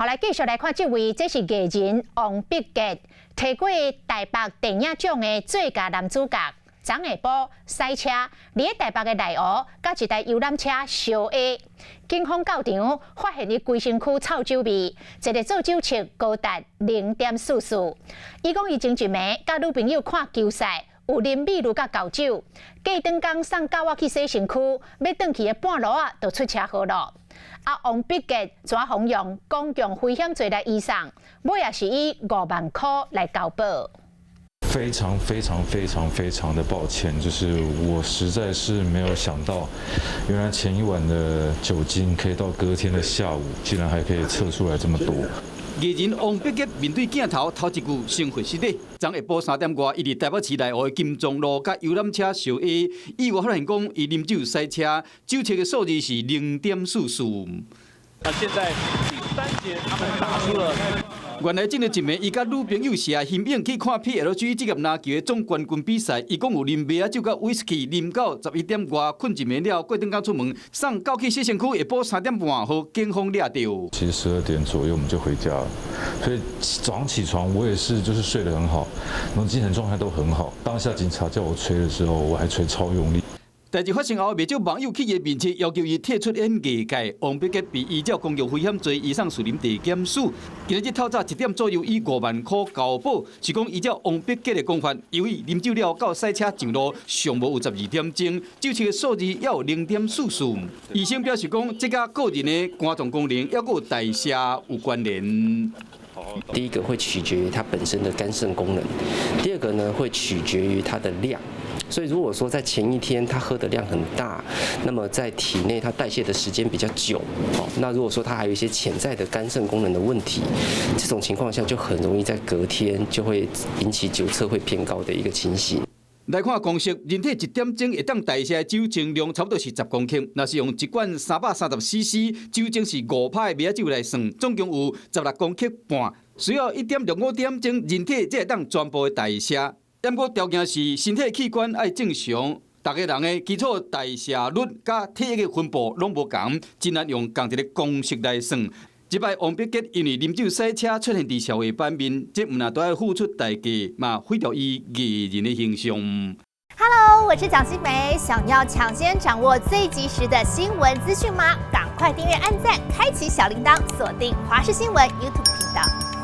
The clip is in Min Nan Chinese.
來繼續來看這位，這是藝人王必傑，提過台北電影獎的最佳男主角。昨下晡駛車佇咧台北的內湖，佮一台遊覽車相挨，警方到場發現伊規身軀臭酒味，一个做酒測高達0.44。伊講伊前一暝佮女朋友看球賽，有啉美祿佮厚酒，隔轉工送狗仔去洗身軀，欲轉去的半路仔就出車禍咯。啊，王必傑怎予用公共危險罪來移送，尾仔是以5萬箍來交保。非常非常非常非常的抱歉，就是我實在是沒有想到，原來前一晚的酒精可以到隔天的下午，竟然還可以測出來這麼多。藝人王必傑面對鏡頭，頭一句先會失禮。昨下晡3點外，伊佇台北市內湖的金鐘路，佮遊覽車相挨，意外發現講伊啉酒駛車，酒測的數字是0.44。那現在第三節，他們打出了。原來這个一暝，伊佮女朋友謝欣穎去看 PLG 職業籃球的總冠軍比賽。伊講有啉麥仔酒佮威士忌，啉到11點外，睏一暝了，過轉工出門，送狗去洗身軀，下晡3點半，予警方掠著。其實12點左右我們就回家了，所以早上起床我也是就是睡得很好，然後精神狀態都很好。當下警察叫我吹的時候，我還吹超用力。代誌發生後，袂少網友去伊面前要求伊退出演藝界。王必傑被依照公共危險罪移送士林地檢署。今日透早1點左右，以5萬箍交保，是講依照王必傑的講法，由於啉酒了後駛車上路，上無有12點鐘，酒測的數字也有0.44。醫生表示講，這佮個人的肝臟功能抑閣有代謝有關聯。第一個會取決於它本身的肝腎功能，第二個呢會取決於它的量。所以如果說在前一天他喝的量很大，那麼在體內他代謝的時間比較久，哦，那如果說他還有一些潛在的肝腎功能的問題，這種情況下就很容易在隔天就會引起酒測會偏高的一個情形。來看公式，人體一點鐘會當代謝的酒精量差不多是10公克。若是用一罐330 cc 酒精是5趴的麥仔酒來算，總共有16公克半，需要1.65點鐘，人體才會當全部的代謝。毋過條件是身體器官愛正常，逐个人的基礎代謝率佮體液的分布攏無仝，真難用仝一个公式來算。這擺王必傑因為啉酒駛車出現佇社會版面，這毋但都愛付出代價，嘛毀掉伊藝人的形象。 Hello，我是蔣新梅，想要搶先掌握最及時的新聞資訊嗎？趕快訂閱、按讚、開啟小鈴鐺，鎖定華視新聞 YouTube 頻道。